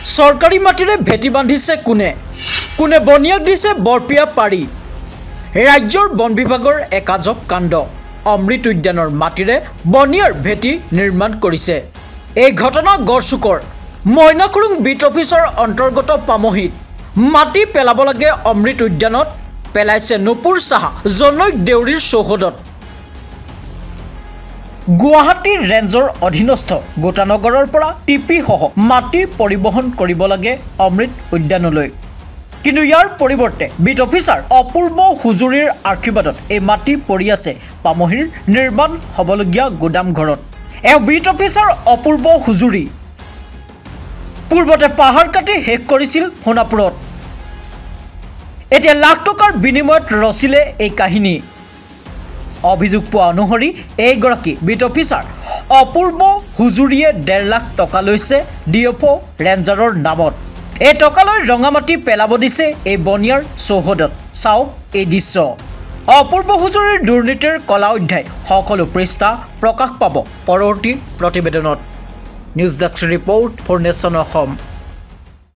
চৰকাৰী মাটিৰে ভেটি বান্ধিছে কোনে? কোনে বনিয়াক দিছে বৰপিয়া পাৰি? ৰাজ্যৰ বন বিভাগৰ এক আজব কাণ্ড। অমৃত উদ্যানৰ মাটিৰে বনিয়াৰ ভেটি নিৰ্মাণ কৰিছে। এই ঘটনা গড়চুকৰ মইনাখুৰুং বিট অফিচৰ অন্তৰ্গত পামহীত। মাটি পেলাব লাগে অমৃত উদ্যানত, পেলাইছে নুপুৰ সাহা জনৈক দেউৰীৰ চৌহদত। গুৱাহাটী ৰেঞ্জৰ অধীনস্থ গোটানগৰৰ পৰা টিপিসহ মাটি পৰিবহণ কৰিব লাগে অমৃত উদ্যানলৈ, কিন্তু ইয়াৰ পৰিৱৰ্তে বিট অফিচাৰ অপূৰ্ব হুজুৰীৰ আশীৰ্বাদত এই মাটি পৰি আছে পামহীৰ নিৰ্মাণ হ'বলগীয়া গুদাম ঘৰত। এওঁ বিট অফিচাৰ অপূৰ্ব হুজুৰী পূৰ্বতে পাহাৰ কাটি শেষ কৰিছিল সোণাপুৰত। এতিয়া লাখ টকাৰ বিনিময়ত ৰচিলে এই কাহিনী। অভিযোগ পোৱা অনুসৰি এইগৰাকী বিট অফিচাৰ অপূৰ্ব হুজুৰীয়ে 1.5 লাখ টকা লৈছে ডি এফ অ' ৰেঞ্জাৰৰ নামত। এই টকালৈ ৰঙামাটি পেলাব দিছে এই বনিয়াৰ চৌহদত। চাওক এই দৃশ্য। অপূৰ্ব হুজুৰীৰ দুৰ্নীতিৰ কলা অধ্যায় সকলো পৃষ্ঠা প্ৰকাশ পাব পৰৱৰ্তী প্ৰতিবেদনত। News desk report for nation Assam.